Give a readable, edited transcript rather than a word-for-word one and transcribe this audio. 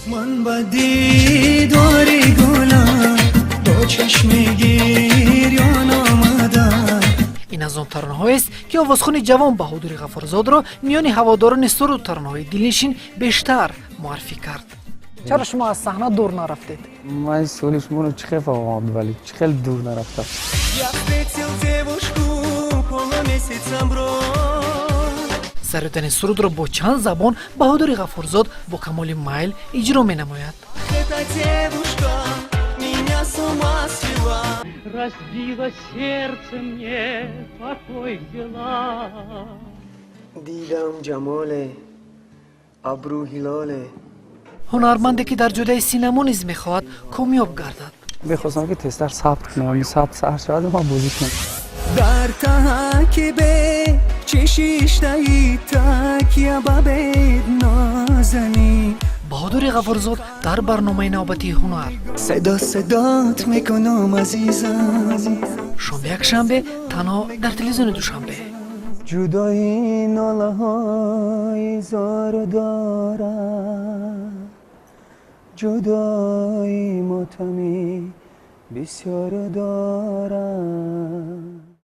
Ман ба дидори гулам бо чашми гирён омадам. Ин аз он таронаҳоест, ки овозхони ҷавон Баҳодури Ғаффорзодро миёни ҳаводорони суруд, таронаҳои дилнишин бештар муаррифӣ кард. Чаро шумо аз саҳна дур нарафтед? Ман суоли шуморо чӣ хел фаҳмам, вале чӣ хел дур нарафтам? Я встретил девушку полумесяцем бровь. Сарудани сурудро бо чанд забон Баҳодури Ғаффорзод бо камоли майл иҷро менамояд. Эта девушка меня с ума свела. Разбила сердце мне, покой взяла. Дидам ҷамоле, абрӯ ҳилоле. Ҳунарманде, ки дар ҷодаи синамо низ мехоҳад комёб гардад. Мехостам, ки тезтар сабт кунам, сабт сар шавад, ман бозӣ кунам. Дар таки бе чӣ шиштаи, такя ба бед нозанӣ. Баҳодури Ғаффорзод дар барномаи навбатии «Ҳунар». Садо садот мекунам, азизам. Шоми якшанбе, танҳо дар телевизиони Душанбе. Ҷудоӣ нолаҳои зору дорад, ҷудоӣ мотами бисёру дорад.